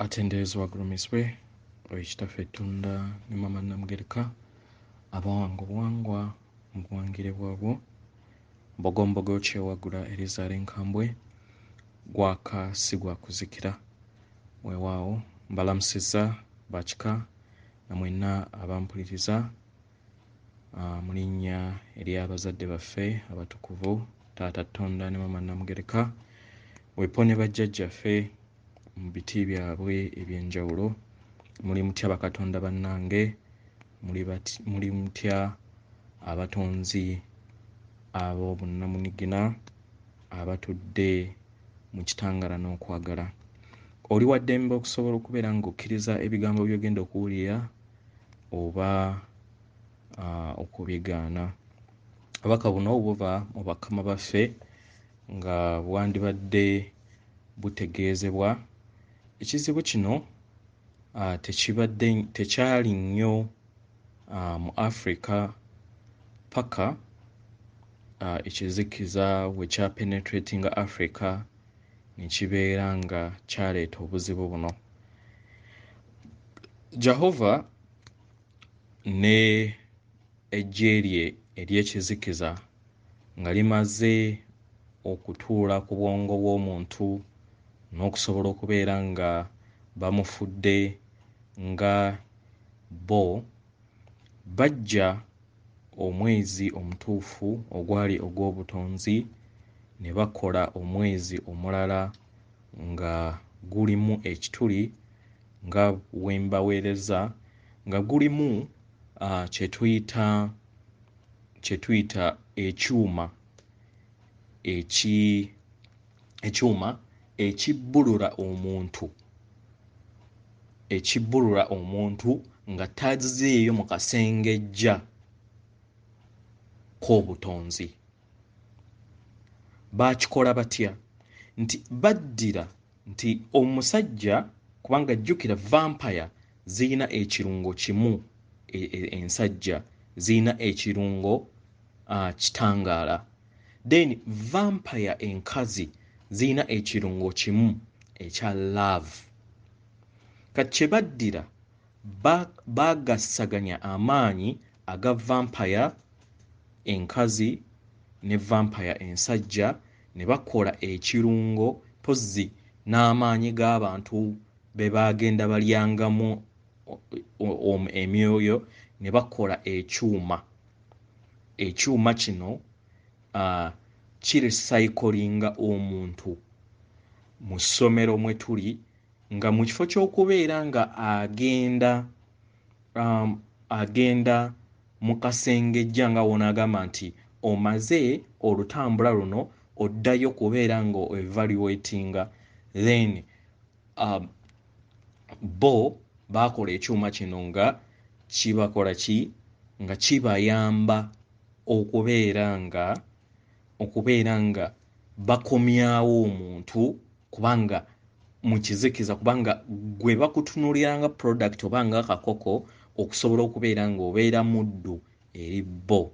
Atenderezebwa agulumizibwe oyo Kitaffe Ttunda ne Maama Nnamugereka abawanga obuwangwa mu buwangire bwabwo. Mbogombogo kyewaggula erizaala enkambwe, gwaka si gwa kuzikira. Weewaawo mbalamusizza bakika na mwenna abampuliriza mu linnya ery'abazadde baffe abatukuvu Taata Ttonda ne Maama Nnamugereka, wepo ne bajjajjaffe mu biti byabwe eby'enjawulo. Muli mutya bakatonda bannange? Muli mutya abatonzi ab'obunnamunigina abatudde mu kitangaala n'okwagala? Oli wa ddembe okusobola okubeera ng'okkiriza ebigambo by'ogenda okuwulira oba okubigaana. Obubaka buno buva mu bakama baffe nga bwandibadde butegeezebwa. Ekizibu kino tekibadde tekyali nnyo mu Africa paka ekizikiza we kyapenetratinga Africa ne kibeera nga kyaleeta obuzibu buno. Jehovah ne eggye lye ery'ekizikiza nga limaze okutuula ku bwongo bw'omuntu n'okusobola okubeera nga bamufudde nga bo, bajja omwezi omutuufu ogwali ogw'obutonzi ne bakola omwezi omulala nga gulimu ekituli nga we mbaweereza nga gulimu kye tuyita ekyuma ekyuma ekibbulula omuntu, ekibbulula omuntu nga tazzeeyo mu kasengejja k'obutonzi. Baakikola batya? Nti baddira nti omusajja, kubanga jjukira vampire zirina ekirungo kimu, ensajja zirina ekirungo kitangaala, then vampire enkazi zirina ekirungo kimu ekya love. Kati kye baddira baagassaganya amaanyi aga vampire enkazi ne vampire ensajja ne bakola ekirungo, mpozzi n'amaanyi g'abantu be baagenda balyangamu emyoyo ne bakola ekyuma. Ekyuma kino kirecyclinga omuntu mu ssomero mwe tuli, nga mu kifo ky'okubeera nga agenda mu kasengejja nga w'onaagamba nti omaze olutambula luno oddayo kubeera nga evaluatinga, then bo baakola ekyuma kino nga kibakola ki, nga kibayamba okubeera nga bakomyawo omuntu, kubanga mu kizikiza, kubanga gwe bakutunuulira nga product oba nga akakoko okusobola okubeera ng'obeera muddu eri bo.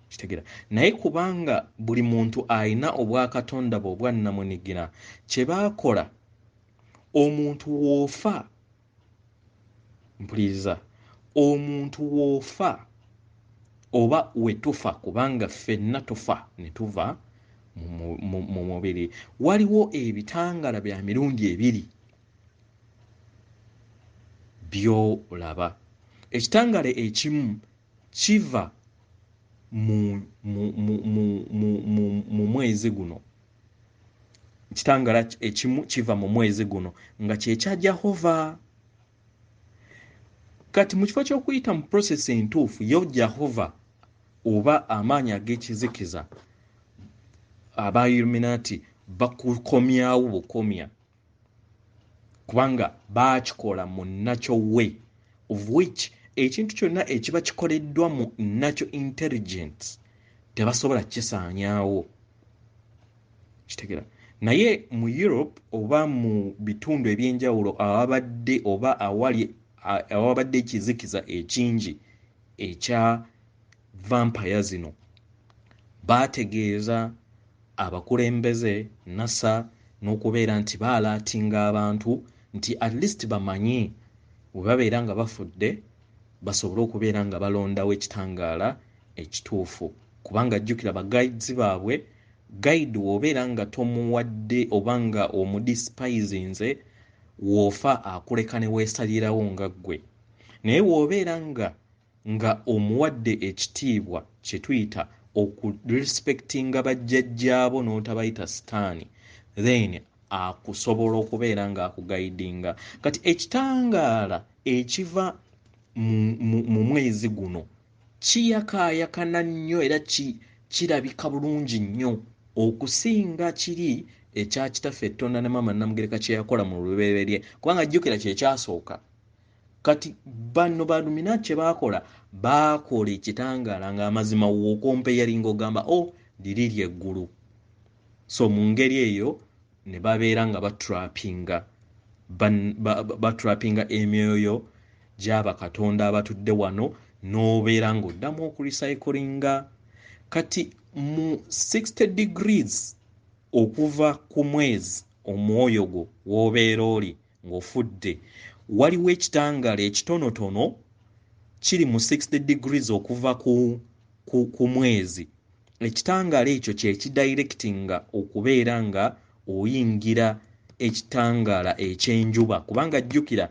Kitegeera? Naye kubanga buli muntu alina obwakatonda bwe obwannamunigina, kye baakola omuntu w'ofa, mpuliriza, omuntu w'ofa oba we tufa, kubanga ffenna tufa ne tuva mu mubiri, waliwo ebitangala bya mirundi ebiri by'olaba. Ekitangala ekimu kiva mu mwezi guno, ekitangala ekimu kiva mu mwezi guno nga kye kya Jehovah. Kati mu kifo ky'okuyita mu process entuufu yo Jehovah oba amaanyi ag'ekizikiza aba Illuminati bakukomyawo bukomya, kubanga baakikola mu natural way, of which ekintu kyonna ekiba kikoleddwa mu natural intelligence tebasobola kisaanyaawo. Kitegeera? Naye mu Europe oba mu bitundu ebyenjawulo awabadde oba awali awabadde ekizikiza ekingi ekya vampire zino, baategeeza abakulembeze NASA n'okubeera nti baalaatinga abantu Nti at least bamanye bwe babeera nga bafudde basobole okubeera nga balondawo ekitangaala ekituufu. Kubanga jjukira ba guides baabwe, guide w'obeera nga tomuwadde oba nga omudespisinze, w'ofa akuleka ne weesalirawo nga ggwe. Naye w'obeera nga omuwadde ekitiibwa kye tuyita okurespectinga bajjajjaabo n'otabayita sitaani, then akusobola okubeera nga akuguidinga. Kati ekitangaala ekiva mu mwezi guno kiyakaayakana nnyo era kirabika bulungi nnyo okusinga kiri ekya kitaffe Ttonda ne Maama Namugereka kye yakola mu lubereberye, kubanga jjukira kye kyasooka. Kati bano balumina kye baakola, baakola ekitangaala ng'amazima w'okompeyaringa ogamba o oh, liri lyeggulu. So mu ngeri eyo ne babeera nga batrapinga emyoyo gy'abakatonda abatudde wano, n'obeera ng'oddamu okurecyclinga. Kati mu 60 degrees okuva ku mwezi omwoyo gwo w'obeera oli ng'ofudde, waliwo ekitangaala ekitonotono kiri mu 60 degrees okuva ku mwezi. Ekitangaala ekyo kye kidirectinga okubeera nga oyingira ekitangaala ekyenjuba, kubanga jjukira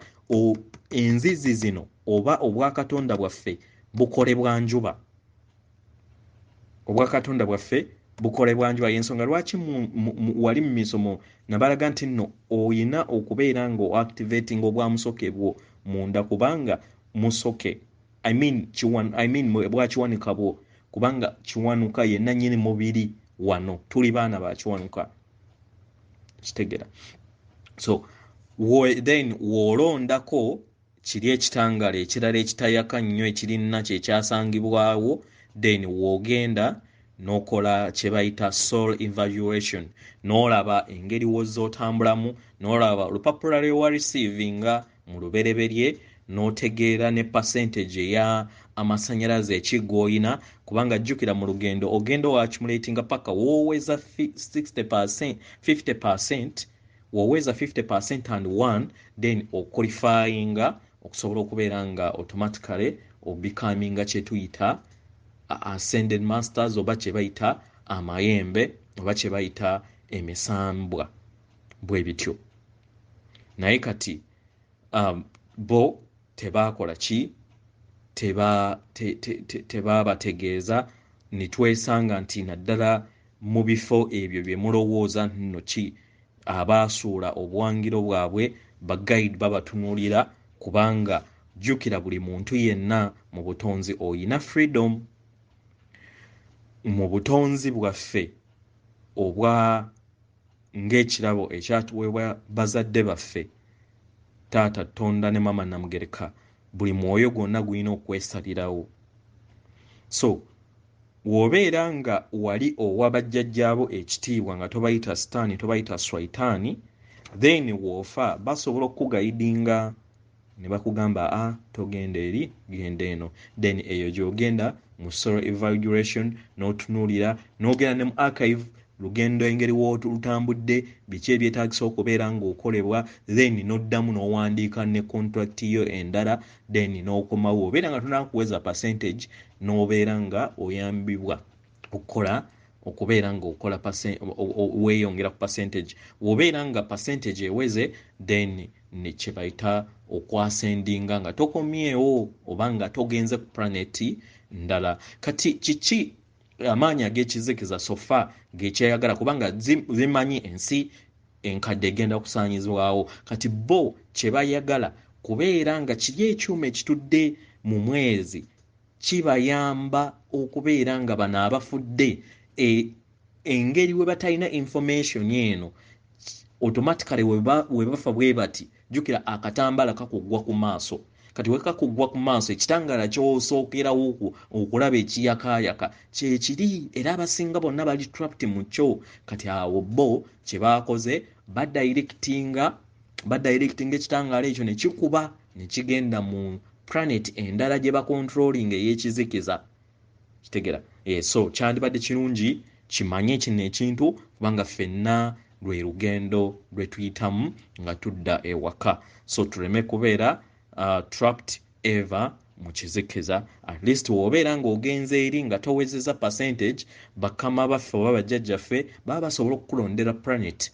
enzizi zino oba obwakatonda bwaffe bukolebwa njuba. Obwakatonda bwaffe bukolebwa njuba. Y'ensonga lwaki wali mu misomo nabalaga nti nno oyina okubeera nga oactivating obwamusoke bwo munda, kubanga musoke, I mean, I mean bwakiwanuka bwo, kubanga Kiwanuka yenna nnyini mubiri wano, tuli baana ba Kiwanuka, kitegera. So then w'olondako kiri ekitangaala ekirala ekitayaka nnyo ekirina kyekyasangibwawo, then w'ogenda n'okola kye bayita soul evaluation, n'olaba engeri wozza otambulamu, n'olaba olupapula lwe wareceivinga mu lubereberye, n'otegeera ne percentage eya amasannyalaze ekigwoyina, kubanga jjukira mu lugendo ogenda oaccumulatinga paka wooweza 60%, 50%. W'oweza 50% and 1, then oqualifyinga okusobola okubeera nga automatically obecominga kye tuyita ascended masters, oba kye bayita amayembe, oba kye bayita emisambwa, bwe bityo. Naye kati bo tebaakola ki, tebaabategeeza, ne twesanga nti naddala mu bifo ebyo bye mulowooza nno ki abaasuula obuwangiro bwabwe, baguide babatunuulira, kubanga jjukira buli muntu yenna mu butonzi oyina freedom. Mu butonzi bwaffe obwa ng'ekirabo ekyatuweebwa bazadde baffe, taata Ttonda ne Maama Namugereka, buli mwoyo gwonna gulina okwesalirawo. So w'obeera nga wali owa bajjajjaabo ekitiibwa nga tobayita sitaani, tobayita swaitaani, then w'ofa basobola okukuguidinga ne bakugamba, a togenda eri, genda eno. Then eyo gy'ogenda mu soul evaluation, n'otunuulira, n'ogenda ne mu archive, lugendo engeri wolutambudde, biki ebyetaagisa okubeera ng'okolebwa, then n'oddamu n'owandiika ne contract yo endala, then n'okomawo obeera nga tonakuweza percentage, n'obeera nga oyambibwa okukola okubeera ng'okola weeyongera ku percentage. Bw'obeera nga percentage eweze, then ne kye bayita okwascendinga nga tokomyewo oba nga togenze ku planet ndala. Kati kiki amaanyi ag'ekizikiza so far gekyayagala? Kubanga zimanyi ensi enkadde egenda kusaanyizibwawo. Kati bo kye bayagala kubeera nga kiri ekyuma ekitudde mu mwezi kibayamba okubeera nga bano abafudde engeri we batalina information eno, automatically we bafa bwe bati, jjukira akatambala kakuggwa ku maaso. Kati we kakuggwa ku maaso, ekitangaala kyosookerawo okulaba ekiyakaayaka kyekiri, era abasinga bonna bali trapped mu kyo. Kati awo bo kye baakoze, badirectinga ekitangaala ekyo ne kikuba ne kigenda mu planet endala gye bacontrolling ey'ekizikiza, kitegera. So kyandibadde kirungi kimanye kino ekintu, kubanga ffenna Lwe lugendo lwe tuyitamu nga tudda ewaka. So tuleme kubeera trapped ever mu kizikiza. At least w'obeera ng'ogenze eri nga towezezza percentage, bakama baffe oba bajjajjaffe baba basobola okukulondera planet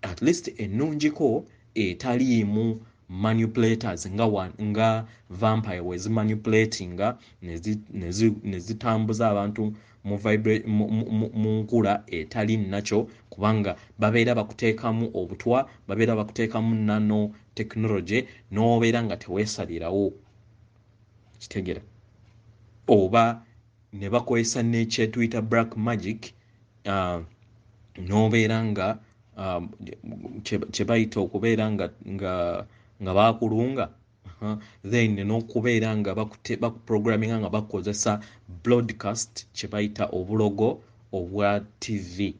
at least ennungiko, etaliimu manipulators nga vampire wezimanipulatinga ne zitambuza abantu mu nkula etali nakyo, kubanga babeera bakuteekamu obutwa, babeera bakuteekamu nano technology, n'obeera nga teweesalirawo. Kitegera? Oba ne bakozesa nekyetuyita black magic, n'obeera nga kye bayita okubeera nga bakulunga. Then n'okubeera nga bakuprogramminga nga bakozesa broadcast, kye bayita obulogo obwa TV.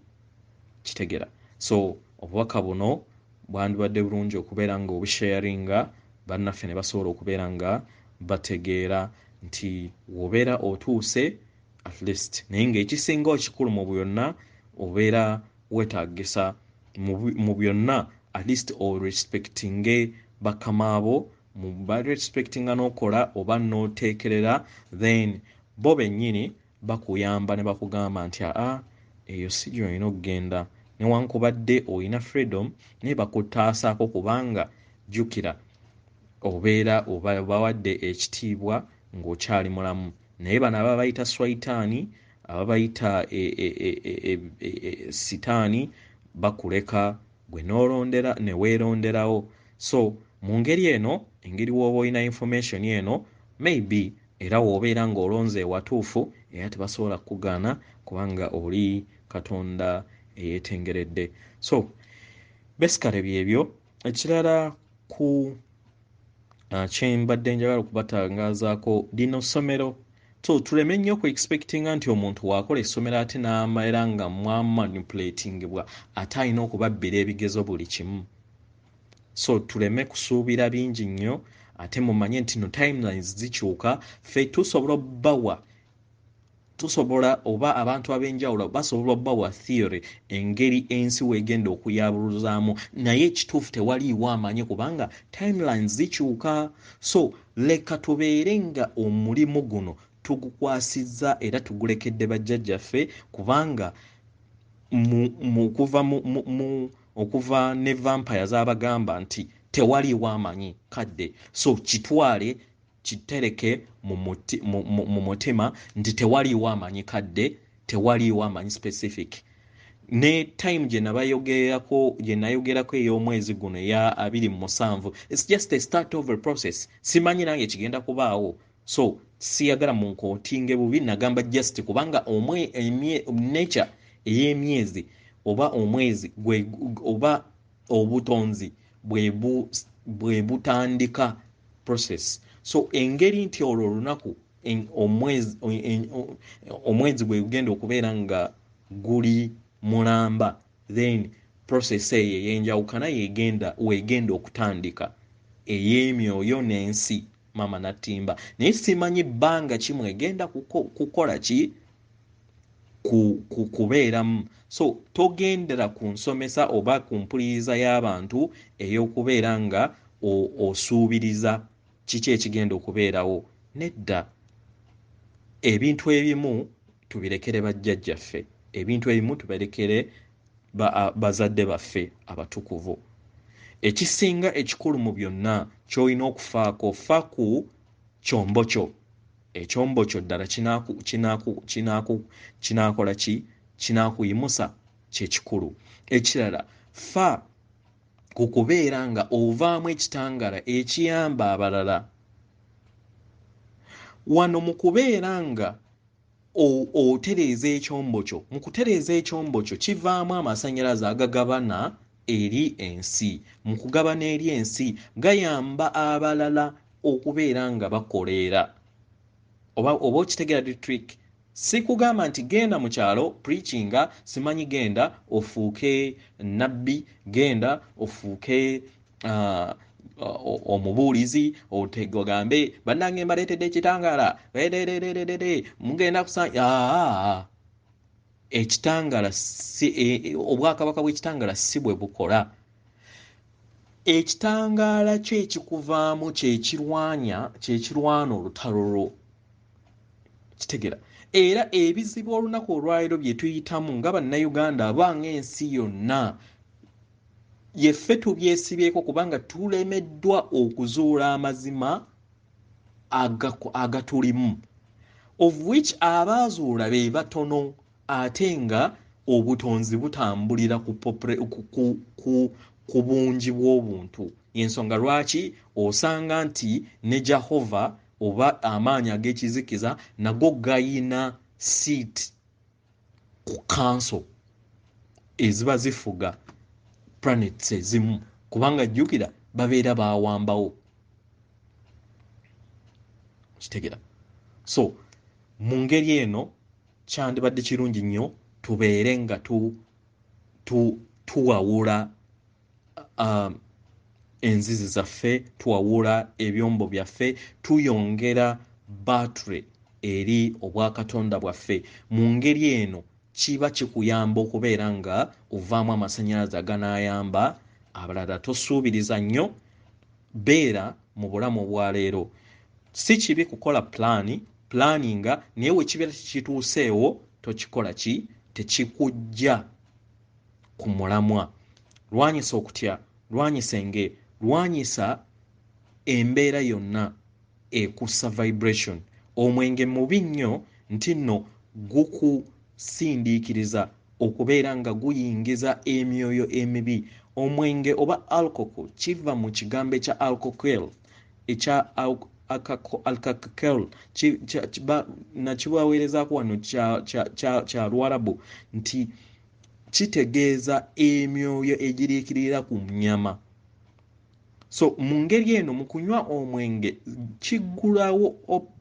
Kitegera? So obubaka buno bwandibadde bulungi okubeera nga obusharinga bannaffe ne basobola okubeera nga bategeera nti wobeera otuuse at least. Naye ng'ekisinga ekikulu mu byonna, obeera weetagisa mu byonna at least orespectinge bakamaabo, barespectinga n'okola oba n'oteekerera, then bo bennyini bakuyamba ne bakugamba nti aa, eyo si gy'olina okugenda. Newankubadde olina freedom, naye bakutaasaako, kubanga jjukira obeera obawadde ekitiibwa ng'okyali mulamu. Naye bano aba bayita swaitaani, aba bayita sitaani, bakuleka gwe n'olondera ne weeronderawo. So mu ngeri eno, engeri w'oba olina information eno, maybe era w'obeera ng'olonze ewatuufu, era tebasobola kukugaana kubanga oli Katonda eyeetengeredde. So basically byebyo. Ekirala ku kye mbadde njagala okubatangazaako, lino ssomero. So tuleme nnyo ku expectinga nti omuntu waakola essomero ate n'amera nga mwamanipulatingibwa, ate alina okubabbira ebigezo buli kimu. So tuleme kusuubira bingi nnyo. Ate mumanye nti no timelines zikyuka. Ffe tusobola obbawa, tusobola oba abantu ab'enjawulo basobola obbawa theory engeri ensi weegenda okuyabuluzaamu, naye ekituufu tewaliiwo amanyi, kubanga timelines zikyuka. So leka tubeere nga omulimu guno tugukwasizza era tugulekedde bajjajjaffe, kubanga mu, okuva mu, okuva ne vampire z'abagamba nti tewaliiwo amanyi kadde. So kitwale, kitereke mu mutima nti tewaliiwo amanyi kadde, tewaliiwo amanyi specific. Ne time gye nabayogerako, gye nayogerako ey'omwezi guno eya 27, it's just a start of a process. Simanyi nange kigenda kubaawo, so siyagala munquotinge bubi. Nagamba just kubanga nature ey'emyezi oba omwezi gwe oba obutonzi bwe butandika process. So engeri nti olwo olunaku omwezi bwe gugenda okubeera nga guli mulamba, then process eyo ey'enjawukana yegenda wegenda okutandika ey'emyoyo n'ensi mama natimba. Naye simanyi bbanga kimu egenda kukola ki kubeeramu. So togendera ku nsomesa oba ku mpuliriza y'abantu ey'okubeera nga osuubiriza kiki ekigenda okubeerawo. Nedda, ebintu ebimu tubirekere bajjajjaffe, ebintu ebimu tubirekere bazadde baffe abatukuvu. Ekisinga ekikulu mu byonna ky'olina okufaako, fa ku kyombo kyo. Ekyombo kyo ddala kinaakola ki? Kinaakuyimusa? Kyekikulu. Ekirala, fa ku kubeera nga ovaamu ekitangala ekiyamba abalala. Wano mu kubeera nga otereeza ekyombo kyo, mu kutereeza ekyombo kyo kivaamu amasannyalaze agagabana eri ensi. Mu kugabana eri ensi gayamba abalala okubeera nga bakoleera. Oba okitegeera the trick? Si kugamba nti genda mu kyalo preachinga, simanyi genda ofuuke nabbi, genda ofuuke omubuulizi, ogambe bannange mbaleetedde ekitangaala, mugenda kusa. Ekitangala si obwakabaka bw'ekitangala si bwe bukola. Ekitangaala kyo ekikuvaamu kyekirwanya, kyekirwana olutalo lwo. Kitegera. Era ebizibu olunaku olwaleero bye tuyitamu nga Bannayuganda aba ng'ensi yonna, yeffe tubyesibyeko kubanga tulemeddwa okuzuula amazima agatulimu, of which abaazuula be batono, ate nga obutonzi butambulira ku bungi bw'obuntu. Ensonga lwaki osanga nti ne Jehova oba amaanyi ag'ekizikiza nago gayina seat ku council eziba zifuga planets ezimu, kubanga jjukira babeera bawambawo. Kitegera. So mu ngeri eno kyandibadde kirungi nnyo tubeere nga tuwawula enzizi zaffe, tuwawula ebyombo byaffe, tuyongera battery eri obwakatonda bwaffe. Mu ngeri eno kiba kikuyamba okubeera nga ovaamu amasannyalaze aganaayamba abalala. Tosuubiriza nnyo, beera mu bulamu obwaleero. Si kibi kukola planninga, naye we kibeera tekituuseewo tokikola ki, tekikujja ku mulamwa. Lwanyisa okutya, lwanyisa enge, lwanyisa embeera yonna ekussa vibration. Omwenge mubi nnyo nti nno gukusindiikiriza okubeera nga guyingiza emyoyo emibi. Omwenge oba alcohol kiva mu kigambo ekya alcohol, ekya alcohol nakibaweerezaako wano kya Luwarabu nti kitegeeza emyoyo egiriikirira ku nnyama. So mu ngeri eno mu kunywa omwenge kiggulawo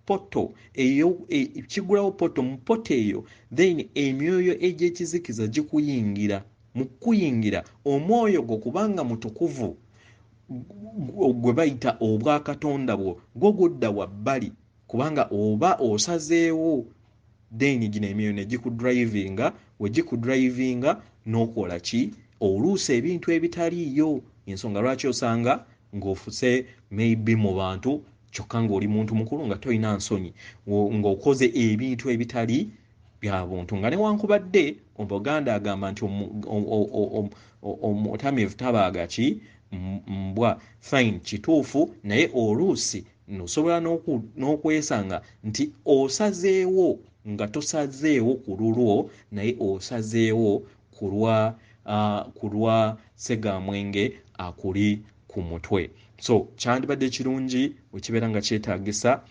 poto eyo, kiggulawo poto, mu poto eyo then emyoyo egy'ekizikiza gikuyingira. Mu kuyingira omwoyo gwo kubanga mutukuvu gwe bayita obwakatonda bwo, gwo gudda wabbali kubanga oba osazeewo, then gino emyoyo ne gikudrivinga. We gikudrivinga n'okola ki, oluusi ebintu ebitaliiyo. Ensonga lwaki osanga ng'ofuse maybe mu bantu kyokka ng'oli muntu mukulu nga tolina nsonyi, ng'okoze ebintu ebitali bya buntu, nga newankubadde Omuganda agamba nti omutamiivu tabaaga ki mbwa. Fine, kituufu, naye oluusi osobola n'okwesanga nti osazeewo nga tosazeewo ku lulwo, naye osazeewo ku lwa ssegamwenge akuli ku mutwe. So kyandibadde kirungi bwe kibeera nga kyetaagisa,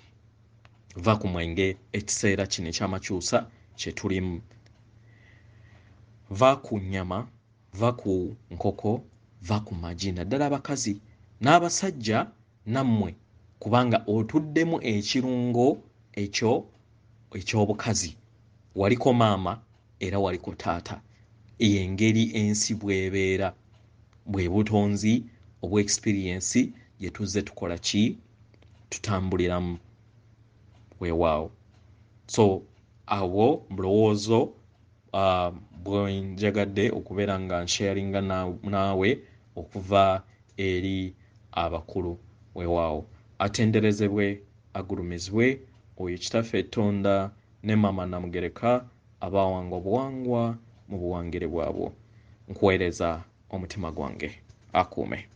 va ku mwenge ekiseera kino ekyamakyusa kye tulimu. Va ku nnyama, va ku nkoko, va ku magi, naddala abakazi n'abasajja nammwe, kubanga otuddemu ekirungo ekyo eky'obukazi. Waliko maama era waliko taata. Engeri ensi bw'ebeera bwe butonzi obw'experience gye tuzze tukola ki, tutambuliramu. Weewaawo. So awo bulowoozo bwe njagadde okubeera nga nsharinga naawe okuva eri abakulu. Weewaawo. Atenderezebwe, agulumizibwe oyo Kitaffe Tonda ne Maama Namugereka abaawanga obuwangwa mu buwangire bwabwo. Nkuweereza omutima gwange. Akuume.